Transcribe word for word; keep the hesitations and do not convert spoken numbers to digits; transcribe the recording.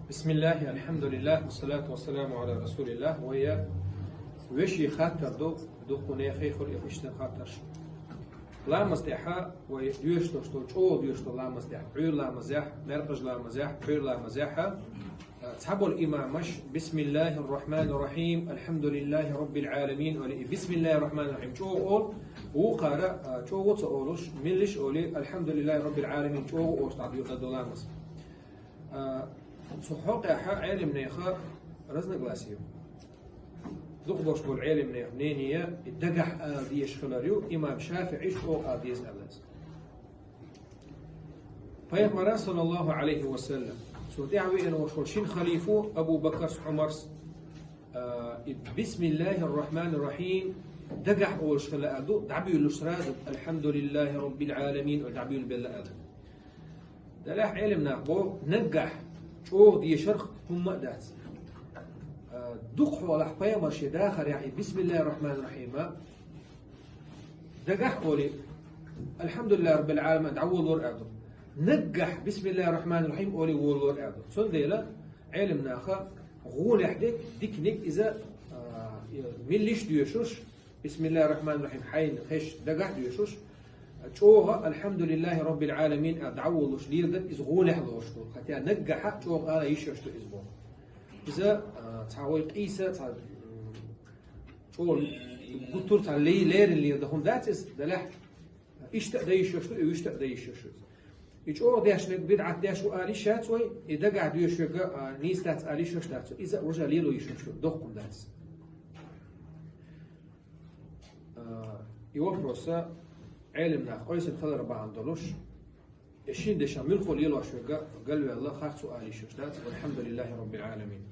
بسم الله، الحمد لله، والصلاة والسلام على رسول الله. Вай веший хаттар ду, дуккха нехан хуьлу иштта хаттарш. Ламаз тӀехьа вай доьшуш долу, чӀогӀа доьшуш долу ламаз тӀехьа, Ӏуьйра ламазехь, маьркӀажа ламазехь, пхьуьйра ламазехь, а, цхьаболу имамаш: «بسم الله الرحمن الرحيم، الحمد لله رب العالمين», олий, и «بسم الله الرحمن الرحيم» чӀогӀа олу, вукхара, а, чӀогӀа ца олуш, меллиш олий, «الحمد لله رب العالمين» чӀогӀа олуш дӀадоьду ламаз. А, цу хьокъехь Ӏелимнехан разногласие ю. Дукхахболуш болу Ӏелимнехан мнение, и дагахь ала дезаш хилар ю, имам ШафиӀис чӀогӀа ала деза аьлла иза. Пайхамара, саллаллаху Ӏалайхи ва саллам, цо тӀаьхьа веана волуш волу шина халифо, Абу Бакарс, Ӏумарс, а, и «بسم الله الرحمن الرحيم» дагахь олуш хилла аьлла ду, дӀабуьйлуш сразу «الحمد لله رب العالمين» олий дӀабуьйлабелла аьлла. Делахь Ӏелимнах бо, наггахь чӀогӀа дешарх хӀумма а дац. А, дукха хьолахь пайхамар шен дахарехь и «بسم الله الرحمن الرحيم» дагахь олий, «الحمد لله رب العالمين» дӀаволалора аьлла ду. Наггахь «بسم الله الرحمن الرحيم» олий волалора аьлла ду. Цундела Ӏелимнаха гӀолехь дерг, диканиг иза, а, меллиш доьшуш, «بسم الله الرحمن الرحيم» хьайна хезча дагахь доьшуш, чӀогӀа «الحمد لله رب العالمين» аьлла дӀаволалуш леладан иза гӀолехь лоруш ду. Хатя наггахь чӀогӀа ала йиш йолуш ду иза боху. Иза, а, цхьа вай къийса, цхьа, м, чӀогӀа гуттар а цхьа ле-, леррина леладан хӀума дац иза, делахь иштта а дан йиш йолуш ду, и вуьшта а дан йиш йолуш ду иза. И чӀогӀа дешнарг бидӀат деш ву ала йиш яц вай, и дагахь доьшург, а, нийса дац ала йиш йолуш дац вай, иза а важа лело йиш йолуш ду, доккха хӀума дац. А, и вопрос а Ӏелимнах къийсина хилар бахьана долуш, и шина дешах муьлхха лелош верг галваьлла, харцо ала йиш йолуш дац, «والحمد لله رب العالمين».